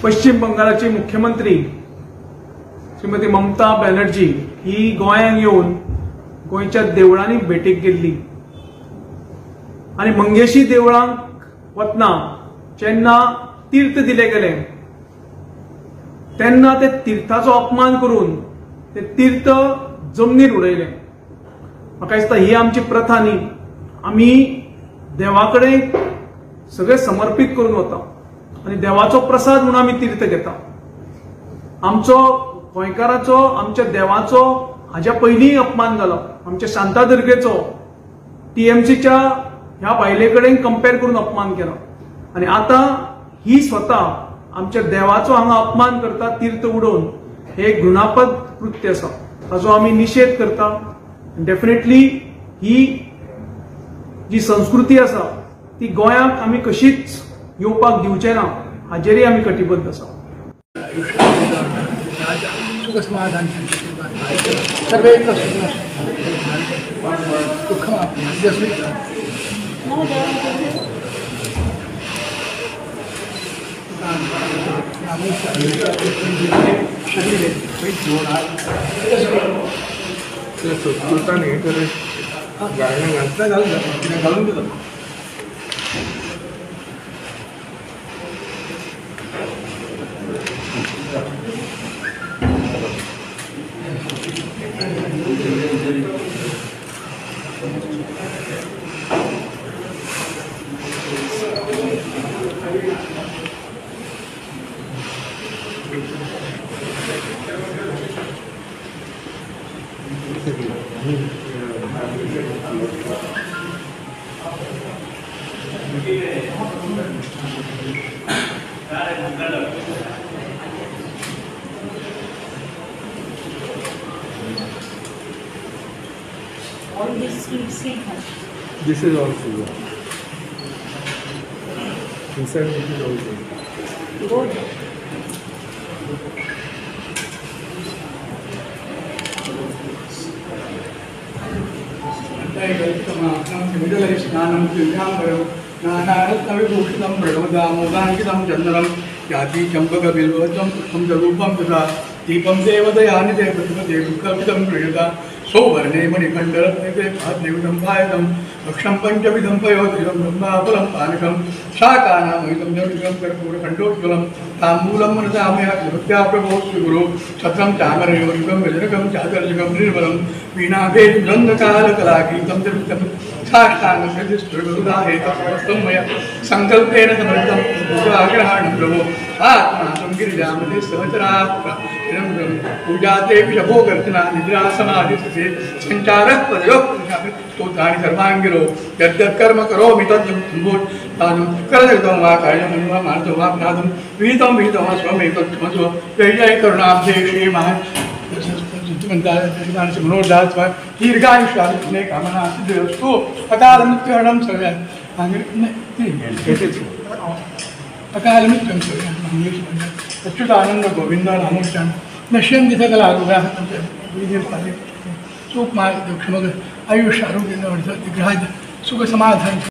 पश्चिम बंगालाची मुख्यमंत्री श्रीमती ममता बॅनर्जी ही गोंयांत येवन गोंयच्या देवळांनी भेटीक गेल्ली आनी मंगेशी देवळांक वतना जेन्ना तीर्थ दिले गेले तेन्ना ते तीर्थाचो अपमान करून ते तीर्थ जमनीर उडयले. म्हाका दिसता ही आमची प्रथा न्ही. आमी देवा कडेन सगळे समर्पीत करून वता आनी देवाचो प्रसाद म्हणून आमी तीर्थ घेता. आमचो गोंयकाराचो आमच्या देवाचो हाज्या पयलींय अपमान जालो. आमच्या शांतादुर्गेचो टीएमसीच्या ह्या बायले कडेन कंपेर करून अपमान केलो आनी आतां ही स्वता आमच्या देवाचो हांगा अपमान करता तीर्थ उडोवन. हे एक घृणापद कृत्य आसा, ताचो आमी निशेध करता. डेफिनेटली ही जी संस्कृती आसा ती गोंयांक आमी कशीच येवपाक दिवचे ना, हाजेरय आमी कटिबद्ध आसा. All this sweet. This is all silver. Inside it is all silver. Good. दीपं देवदयानि देवदेवकल्पितं प्रियता सौवर्णे मणिखण्डरत्ने पायतं भक्षं पञ्चविधं पयोधितं ब्रह्माफलं पानकं शाकानामहितं जविकं कर्पूरखण्डोज्ज्वलं ताम्बूलं मनसामया भक्त्या प्रभो श्रीगुरो छत्रं चामरयोरुगं व्यजनकं चादर्शकं निर्मलं वीणाभेदकालकलागीतं चरितं साष्टाङ्गं मया सङ्कल्पेन समर्पितं पूजाग्रहाणं प्रभो आत्मानं गिरिजामते सहचरात्मा पूजाते विषभोगर्जना निद्रा समाधिस्थिते सञ्चारः पदयोः स्तोत्राणि सर्वाङ्गिरो यद्यत्कर्म करोमि तद् करदृतं वा कार्यं वा मानसो वा अपराधं विहितं विहितं वा स्वमेतत् क्षमस्व जय जय करुणाब्धे श्रीमहान् मनोदास दीर्घायुष्यादि कामना सिद्धिरस्तु अकालमृत्युहरणं सर्वे अकालमृत्युं सर्वे अच्युतानंद गोविंद रामोच्चारण नश्यन्ति सकलारोगाः सुख आयुष्य आरोग्य सुख समाधान.